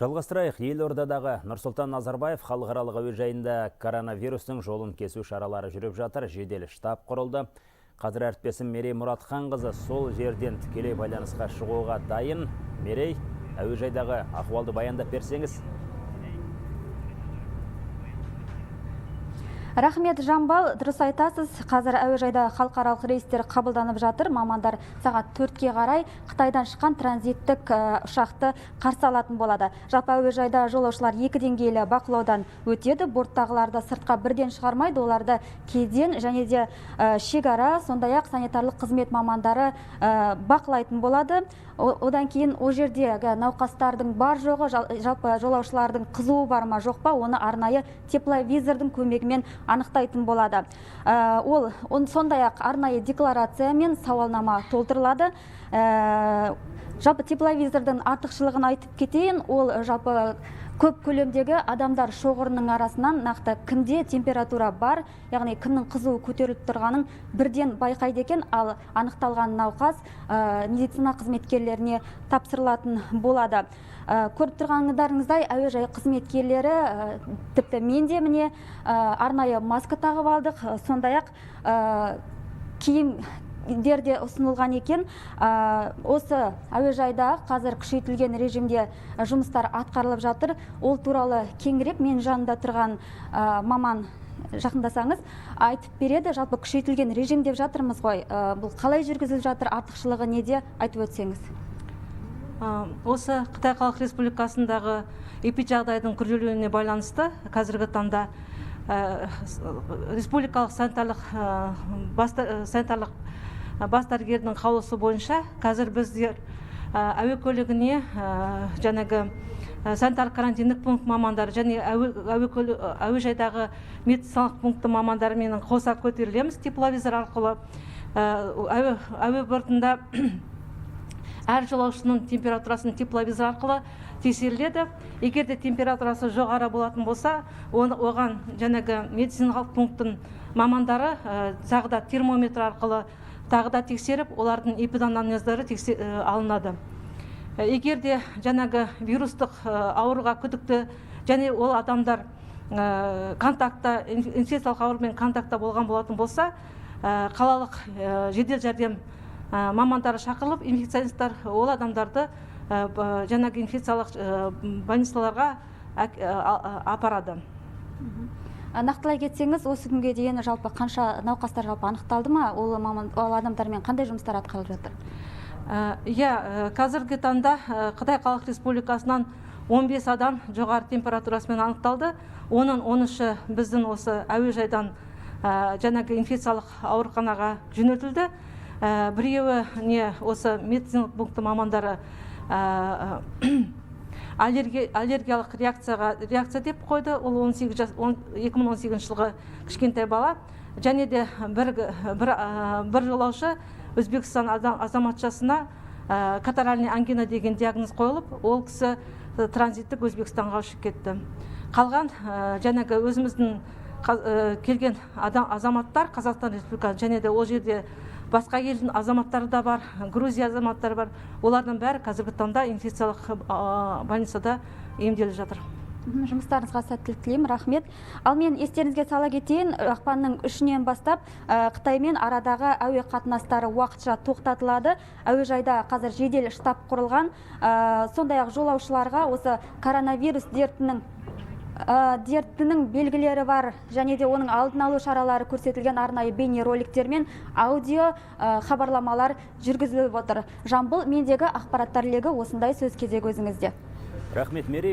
Жалғастырайық. Елордадағы Нұрсұлтан Назарбаев халықаралық әуежайында коронавирустың жолын кесу шаралары жүріп жатыр. Жедел штаб құрылды. Қазір әріптесім Мерей Мұратханқызы сол жерден тікелей байланысқа шығуға дайын. Мерей, әуежайдағы ахуалды баяндап берсеңіз. Рахмет, Жамбал, дұрыс айтасыз. Қазір әуежайда халықаралық рейстер қабылданып жатыр. Мамандар сағат 4-ке қарай Қытайдан шыққан транзиттік ұшақты қарсы алатын болады. Жалпы әуежайда жолаушылар екі деңгейлі бақылаудан өтеді. Борттағыларды сыртқа бірден шығармайды, оларды кеден және де шекара, сондай-ақ санитарлық қызмет мамандары бақылайтын болады. Одан кейін ол жердегі науқастардың бар жоғы, жалпы жолаушылардың қызуы бар ма жоқ па, оны арнайы тепловизордың көмегімен анықтайтын болады. Ол сондай-ақ арнайы декларация мен сауалнама толтырылады. Жалпы тепловизордың артықшылығын айтып кетейін, ол жалпы көп көлемдегі адамдар шоғырының арасынан нақты кімде температура бар, яғни кімнің қызуы көтеріліп тұрғанын бірден байқайды екен. Ал анықталған науқас медицина қызметкерлеріне тапсырылатын болады. Көріп тұрғандарыңыздай, әуежай қызметкерлері, тіпті мен де міне арнайы маска тағып алдық, сондай-ақ киім де ұсынылған екен. Осы әуежайда қазір күшейтілген режимде жұмыстар атқарылып жатыр. Ол туралы кеңірек мен жанында тұрған маман, жақындасаңыз, айтып береді. Жалпы күшейтілген режим деп жатырмыз ғой, бұл қалай жүргізіліп жатыр, артықшылығы неде, айтып өтсеңіз. Осы Қытай Халық Республикасындағы эпиджағдайдың күрделенуіне байланысты қазіргі таңда республикалық санитарлық бас дәрігердің қаулысы бойынша қазір біздер әуе көлігіне жаңағы санитарлық карантиндік пункт мамандары және әуежайдағы медициналық пункттің мамандарымен қоса көтерілеміз тепловизор арқылы. Әуе бортында әр жолаушының температурасын тепловизор арқылы тексеріледі. Егер де температурасы жоғары болатын болса, оған жаңағы медициналық пункттің мамандары тағы да термометр арқылы тағы да тексеріп, олардың эпиданамнездері алынады. Егер де жаңағы вирустық ауруға күдікті және ол адамдар контактта, инфекциялық аурумен контактта болған болатын болса, қалалық жедел жәрдем мамандары шақырылып, инфекционисттер ол адамдарды жаңағы инфекциялық больницаларға апарады. Нақтылай кетсеңіз, осы күнге дейін жалпы қанша науқастар жалпы анықталды ма? Ол адамдармен қандай жұмыстар атқарылып жатыр? Иә, қазіргі таңда Қытай Халық Республикасынан 15 адам жоғары температурасымен анықталды. Оның 13-і біздің осы әуежайдан жаңағы инфекциялық ауруханаға жөнелтілді. Біреуі не осы медициналық пункттің мамандары аллергиялық реакция деп қойды. Ол 18 жас, 2018 жылғы кішкентай бала. Және де бір жолаушы Өзбекстан азаматшасына катаральный ангина деген диагноз қойылып, ол кісі транзиттік Өзбекстанға ұшып кетті. Қалған жаңағы өзіміздің келген азаматтар Қазақстан Республикасы және де ол жерде басқа елдің азаматтары да бар, Грузия азаматтары бар. Олардың бәрі қазіргі таңда инфекциялық больницада емделіп жатыр. Жұмыстарыңызға сәттілік тілеймін, рахмет. Ал мен естеріңізге сала кетейін, ақпанның 3-інен бастап Қытаймен арадағы әуе қатынастары уақытша тоқтатылады. Әуежайда қазір жедел штаб құрылған. Сондай-ақ жолаушыларға осы коронавирус дертінің белгілері бар және де оның алдын алу шаралары көрсетілген арнайы бейнероликтер мен аудио хабарламалар жүргізіліп отыр. Жамбыл, мендегі ақпараттар легі осындай, сөз кезегі өзіңізде. Рахмет, Мерей.